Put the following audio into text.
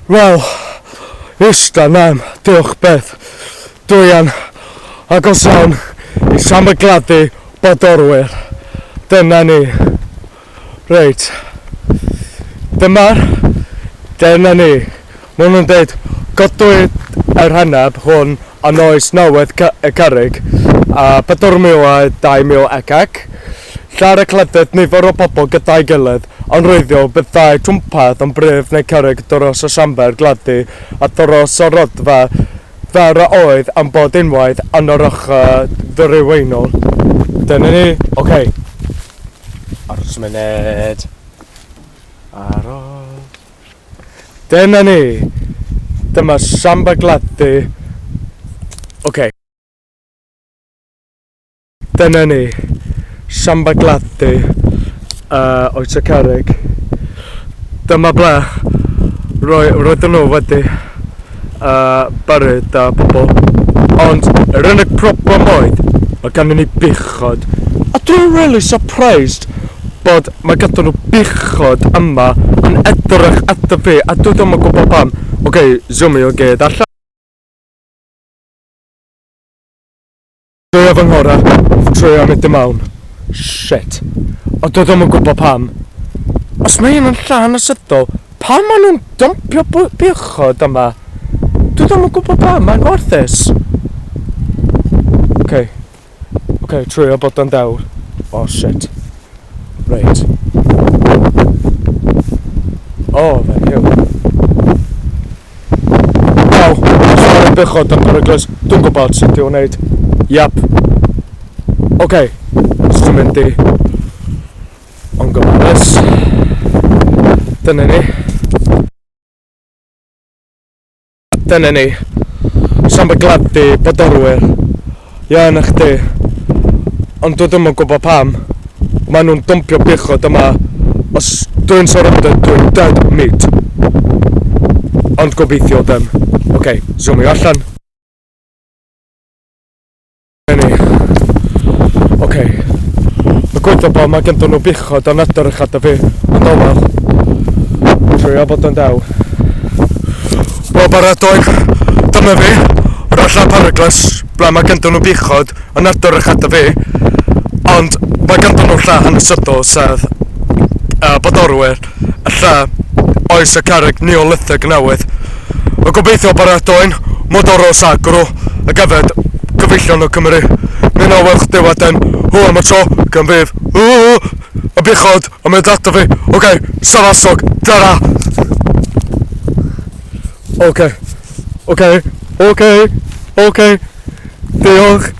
Wel, ista nam, diolch beth. Dwi yn agos iawn i Siambr Gladdu Bodorwyr. Dyna ni. Reit. Dyma'r... Dyna ni. Maen nhw'n dweud, godwyd yr heneb hwn yn oes newydd y cerrig, a 4,000 a 2,000 ac ac. Llawer y cleddyf nifer o bobl gyda'i gilydd, yn wreiddiol byddai twmpath yn brif neu cerrig dros y siambr gladdu a thros y rhodfa fer a oedd yn bod unwaith yn yr ochr ddwyreiniol. Dyna ni. Oce. Aros munud. Aros. Dyna ni. Dyma siambr gladdu. Oce. Dyna ni. Siambr gladdu oes y cerrig. Dyma ble roedden nhw wedi byrryd a pobl. Ond yr unig problem oedd, mae ganddyn ni buchod. A dwi'n really surprised bod mae gyda nhw buchod yma yn edrych ato fi a dwi ddim yn gwybod pam. Oce, okay, zoomio gyd allan. Trio fy ngorau, trio mynd i mewn. Shit. Ond dwi ddim yn gwybod pam. Os mae un yn lle hanesyddol, pam maen nhw'n dumpio buchod yma? Dwi ddim yn gwybod pam, mae'n warthus. Oce. Okay. Oce, okay, trio bod yn dewr. Oh shit. Reit. Oh, thank you. Wel, os mae'r buchod yn peryglus, dwi'n gwybod sut i'w wneud. Yep. Oce, okay. Dwi'n mynd i ond gofalus. Dyna ni. Dyna ni. Siambr gladdu Bodorwyr. Ie, na chdi. Ond dwi ddim yn gwybod pam. Maen nhw'n dumpio buchod yma. Os dwi'n surrender, dwi'n dead meat. Ond gobeithio ddim. Oce, okay, zoomio allan. Dyna ni. Oce. Mae gweithio bod mae gen nhw buchod yn edrych ato fi. Ond o wel. Trio bod yn dew. Wel baratoi. Dyma fi. Yr allan peryglus. Ble mae gen nhw buchod yn edrych ato fi. Ond mae gen nhw lle hanesyddol sef Bodorwyr. Y lle oes y cerrig Neolithig newydd. A gobeithio baratoi'n Modoros Agro ac hefyd gyfeillion o Cymru. Mi na wel chdi wedyn. Hwyl am y tro, gan fydd. Y buchod yn mynd ato fi. Oce, okay, safasog, tara! Oce, oce, oce, oce. Diolch.